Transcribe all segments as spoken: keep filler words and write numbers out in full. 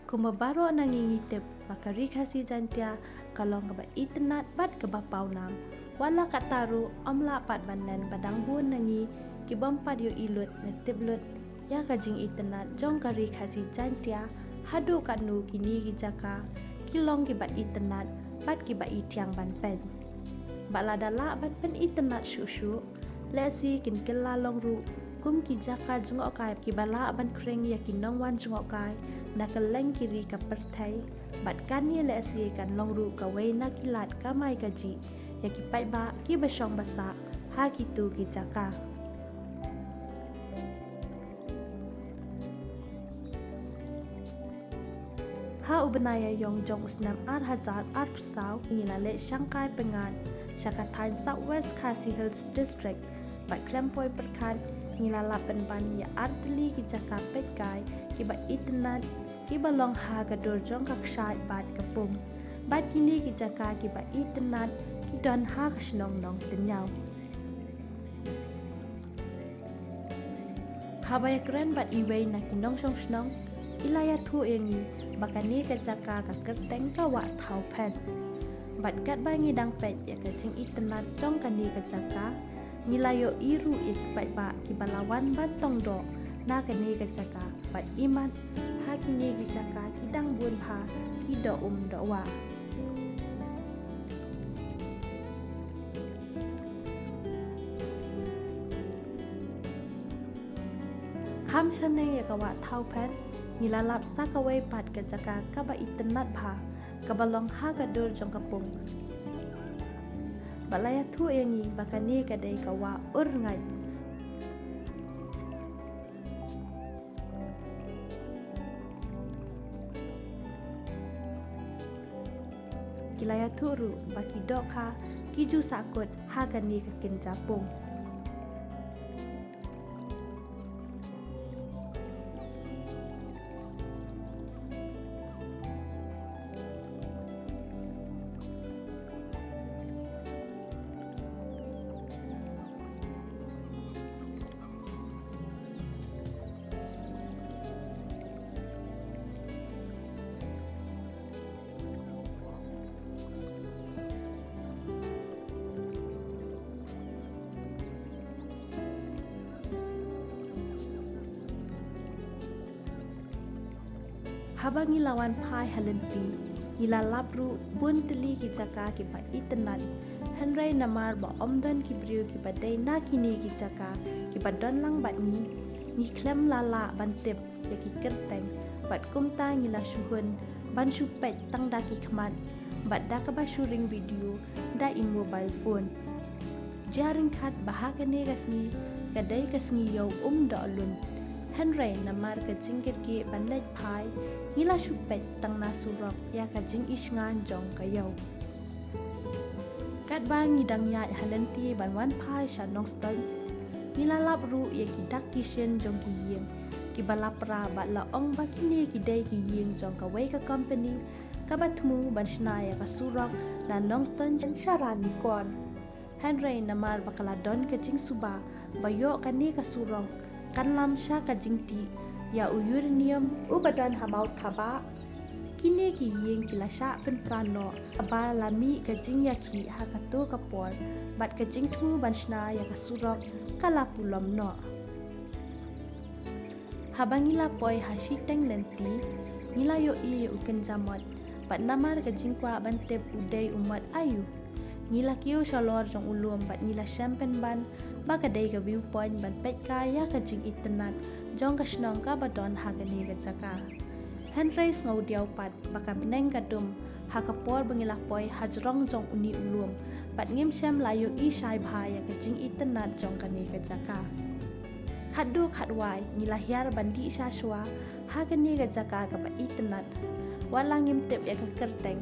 Kumba baroh na ngi ngi tip ba ka Ri Khasi Jaintia ka long kaba itynnad bad kaba pawnam. Wat la katta ruh, ym lah pat ban len ba dang bun na ngi ki bym pat ïohi lut ne tip lut ïa ka jingitynnad jong ka Ri Khasi Jaintia, haduh katno kine ki jaka ki long kiba itynnad bad kiba ithiang ban peit. Bad lada lah ban pynitynnad shuh shuh, lehse kin kylla long ruh kum ki jaka jngohkai kiba lah ban khring ïa ki nongwan jngohkai na kylleng ki ri ka pyrthei. Bad kane lehse kan long ruh kawei na ki lad kamai kajih ïa ki paidbah kiba shong ba sah ha kito ki jaka. Ha u bnai Ïaïong jong u snem ar hajar arphew saw, ngi la leit shangkai pyngngad sha ka thaiñ South West Khasi Hills District. Bad khlem poi pyrkhat, ngi la lap pynban ïa artylli ki jaka peitkai kiba itynnad, kiba long ha ka dur jong ka kshaid bad ka pung. Bad kine ki jaka kiba itynnad ki don ha ka shnong Nongtynñiaw. Haba ïakren bad iwei na ki nongshong shnong, i la ïathuh ïa ngi ba kane ka jaka ka kyrteng ka Wah Thawphen. Bad katba ngi dang peit ïa ka jingitynnad jong kane ka jaka, ngi la ïohi ruh ïa ki paidbah kiba la wan ban tong doh na kane ka jaka, bad imat ha kine ki jaka ki dang bun bha ki doh um doh wah. Kham shane ïa ka Wah Thawphen, ngi la lap sa kawei pat ka jaka kaba itynnad bha, kaba long ha ka dur jong ka pung. Bad la ïathuh ïa ngi ba kane ka dei ka Wah Urngait. Ki la ïathuh ruh ba ki dohkha ki ju sahkut ha kane ka kynja pung. Haba ngi la wan phai ha lynti, ngi la lap ruh bun tylli ki jaka kiba itynnad. Hynrei namar ba ym don ki briew kiba dei na kine ki jaka kiba don lang bad ngi, ngi khlem la lah ban tip ïa ki kyrteng. Bad kumta ngi la shu hun ban shu peit tang da ki khmat bad da kaba shu ring video da i mobile phone. Jia ryngkat ba ha kane ka sngi ka dei ka sngi ïew um doh lun. Hynrei namar ka jingkyrkieh ban leit phai, ngi la shu peit tang na surok ïa ka jingisngan jong ka ïew. Katba ngi dang ïaid ha lynti ban wan phai sha Nongstoiñ, ngi la lap ruh ïa ki dak ki shin jong ki ïing kiba la pra bad la ong ba kine ki dei ki ïing jong kawei ka company kaba thmu ban shna ïa ka surok na Nongstoiñ sha Ranikor. Hynrei namar ba ka la don ka jingsuba ba ïoh kane ka surok kan lam sha ka jingtih ïa u uranium uba don ha Mawthabah, kine ki ïing ki la shah pynpra noh, haba la mih ka jingïakhih ha kato ka por bad ka jingthmu ban shna ïa ka surok ka la pulom noh. Haba ngi la poi ha shiteng lynti, ngi la ïohi u kynja mot, bad namar ka jingkwah ban tip u dei u mot aïu, ngi la kiew shalor jong u lum bad ngi la shem pynban ba ka dei ka view point ban peit kai ïa ka jingitynnad jong ka shnong kaba don ha kane ka jaka. Hynrei sngewdiaw pat ba ka bneng ka dum ha ka por ba ngi la poi hajrong jong une u lum, bad ngim shym la ïohi shai bha ïa ka jingitynnad jong kane ka jaka. Khatduh khatwai ngi la hiar ban dih sha shuwa ha kane ka jaka kaba itynnad. Wat la ngim tip ïa ka kyrteng,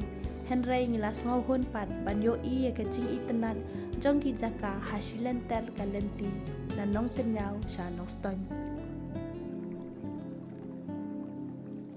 hynrei ngi la sngewhun pat ban ïohi ïa ka jingitynnad jong ki jaka ha shilynter ka lynti na Nongtynñiaw sha Nongstoiñ.